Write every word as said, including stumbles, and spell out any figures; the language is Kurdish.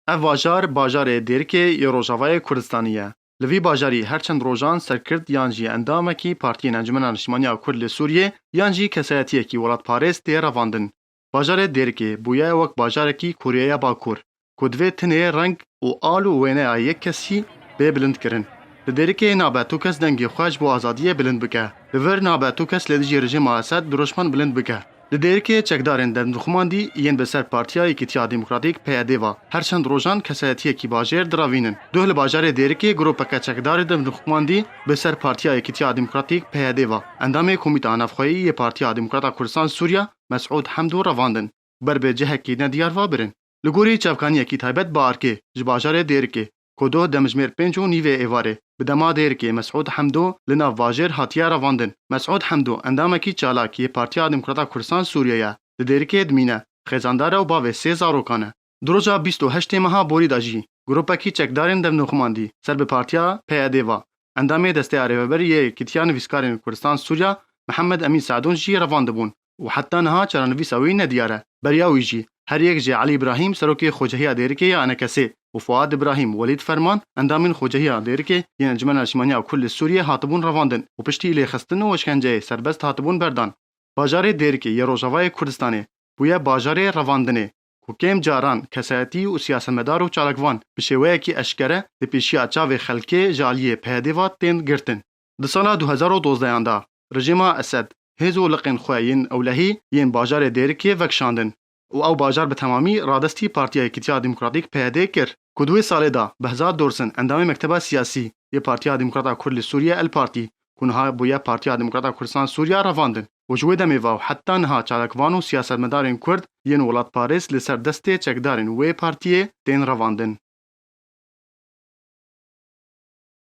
Ev bajar, bajarê Dêrikê yê Rojavayê Kurdistanê ye. Li vî bajarî her çend rojan serkirt yan jî endamekî Partiyên Encûmena Niştimaniya Kurd li Sûriyê yan jî kesayetiyekî welatparêz tê revandin. Bajarê Dêrikê bûye wek bajarekî Koreya Bakur, ku divê tinê reng û al û wêneya yek kesî bê bilindkirin. Li Dêrikê nabe tu kes dengê xwe ji bo azadiyê bilind bike. Li vir nabe tu kes li dijî rejîma Esed dirûşman bilind bike. Li Dêrikê çekdarên devnixumandî yên bi ser Partiya Yekîtiya Demokratîk, P Y D, ve her çend rojan kesayetiyekî bajêr diravînin. Duh li bajarê Dêrikê grûpeke çekdarê devnixumandî bi ser Partiya Yekîtiya Demokratîk, P Y D, ve endamê Komîta Navxweyî yê Partiya Demokrata Kurdistan Sûriya, Mesûd Hemdo, revandin û ber bi cihekî nediyar ve birin. Li gorî çavkaniyekî taybet bi arkê ji bajarê Dêrikê, ku doh demjimêr pênc û nîvê êvarê bi dema Dêrikê Mesûd Hemdo li nav bajêr hatiye revandin. Mesûd Hemdo endamekî çalak yê Partiya Demokrata Kurdistan Sûriye ye. Li Dêrikê dimîne, xêzandar e û bavê sê zarokan e. Di roja bîst û heştê meha borî de jî grûpekî çekdarên devnixumandî ser bi Partiya P Y D ve endamê Desteya Rêveberî yê Yekîtiya Nivîskarên Kurdistan Sûriya, Mihemed Emîn Sadûn jî revandibûn û heta niha çarenivîsa wî nediyar e. Beriya wî jî her yek ji Elî Îbrahîm, serokê Xocehiya Dêrikê ya ENKSê, û Fuad Îbrahîm, Welîd Ferman, endamên Xocehiya Dêrikê yên Encûmena Niştimaniya Kurd li Sûriyê hatibûn revandin û piştî lêxistin û îşkenceyê serbest hatibûn berdan. Bajarê Dêrikê yê Rojavayê Kurdistanê bûye bajarê revandinê, ku kêm caran kesayetî û siyasetmedar û çalakvan bi şêweyekî eşkere di pêşiya çavê xelkê ji aliyê P Y D ve tên girtin. Di sala du hezar û dozdehan de rejîma Esed hêz û liqên xwe yên ewlehî yên bajarê Dêrikê vekişandin û ew bajar bi temamî radestî Partiya Yekîtiya Demokratîk, P Y D, kir, ku di wê salê de Behzad Dorsin, endamê Mekteba Siyasî yê Partiya Demokrata Kurd li Sûriye, El Partî, ku niha bûye Partiya Demokrata Kurdistan Sûriya, revandin û ji wê demê ve û heta niha çalakvan û siyasetmedarên Kurd yên welatparêz li ser destê çekdarên wê partiyê tên revandin.